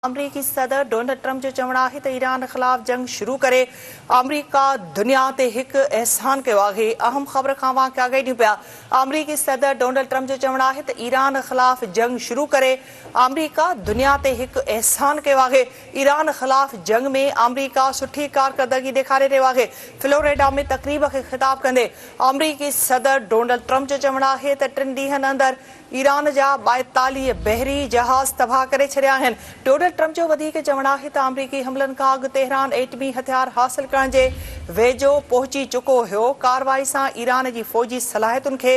آمريڪي صدر Donald Trump جو چوڻ آهي ته ايران خلاف جنگ شروع ڪري آمريڪا دنيا تي هڪ احسان ڪيو آهي. اهم خبر کان اوهان کي آگاهي ڏيون پيا. آمريڪي صدر ڊونلڊ ٽرمپ جو چوڻ آهي ته ايران خلاف جنگ شروع ڪري آمريڪا دنيا تي هڪ احسان ڪيو آهي. ايران خلاف جنگ ۾ آمريڪا سٺي ڪارڪردگي ڏيکاري رهيو آهي. فلوريڊا ۾ تقريب کي خطاب ڪندي آمريڪي صدر ڊونلڊ ٽرمپ جو چوڻ آهي ته ٽن ڏينهن اندر ايران جا 42 بحري جهاز تباهه ڪري ڇڏيا آهن. ڊونلڊ ٽرمپ جو وڌيڪ چوڻ آهي ته آمريڪي حملن کان اڳ تهران ايٽمي هٿيار حاصل ڪرڻ جي ويجهو پهچي چڪو هيو، ڪارروائي سان ايران جي فوجي صلاحيتن کي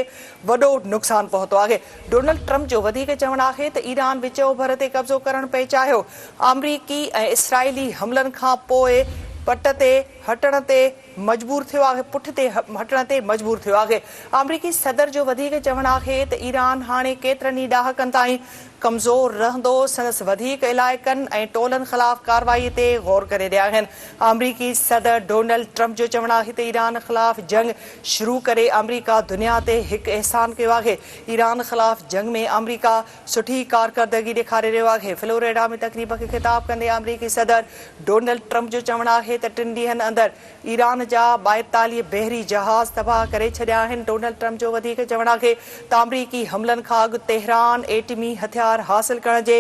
وڏو نقصان پهتو آهي. ڊونلڊ ٽرمپ جو وڌيڪ چوڻ آهي ته ايران وچ اوڀر تي قبضو ڪرڻ پئي چاهيو، آمريڪي ۽ اسرائيلي حملن کان پوء پٽ تي هٽڻ تي مجبور ٿيو آهي پٺتي هٽڻ تي مجبور ٿيو آهي. آمريڪي صدر جو وڌيڪ چوڻ آهي ته ايران هاڻي ڪيترن ئي ڏهاڪن تائين ڪمزور رهندو، سندس وڌيڪ علائقن ۽ ٽولن خلاف ڪارروائي تي غور ڪري رهيا آهن. آمريڪي صدر ڊونلڊ ٽرمپ جو چوڻ آهي ته ايران خلاف جنگ شروع ڪري آمريڪا دنيا تي هڪ احسان ڪيو آهي، ايران خلاف جنگ ۾ آمريڪا سٺي ڪارڪردگي ڏيکاري رهيو آهي. فلوريڊا ۾ تقريب کي خطاب ڪندي آمريڪي صدر ڊونلڊ ٽرمپ جو چوڻ آهي ته ٽن ڏينهن اندر ايران جا 42 بحري جهاز تباهه ڪري ڇڏيا آهن. ڊونلڊ ٽرمپ جو وڌيڪ چوڻ آهي ته آمريڪي حملن کان اڳ تهران ايٽمي هٿيار حاصل ڪرڻ جي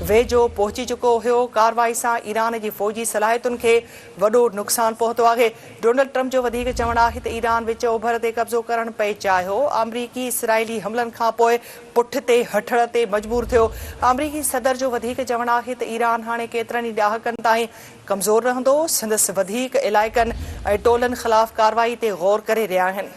ويجهو پهچي چڪو هيو، ڪارروائي سان ايران جي فوجي صلاحيتن کي وڏو نقصان پهتو آهي. ڊونلڊ ٽرمپ جو وڌيڪ چوڻ آهي ته ايران وچ اوڀر تي قبضو ڪرڻ پئي چاهيو، آمريڪي اسرائيلي حملن کان پوء پٺتي هٽڻ تي مجبور ٿيو. آمريڪي صدر جو وڌيڪ چوڻ آهي ته ايران هاڻي ڪيترن ئي ڏهاڪن تائين ڪمزور رهندو، سندس وڌيڪ علائقن ۽ ٽولن خلاف ڪارروائي تي غور ڪري رهيا آهن.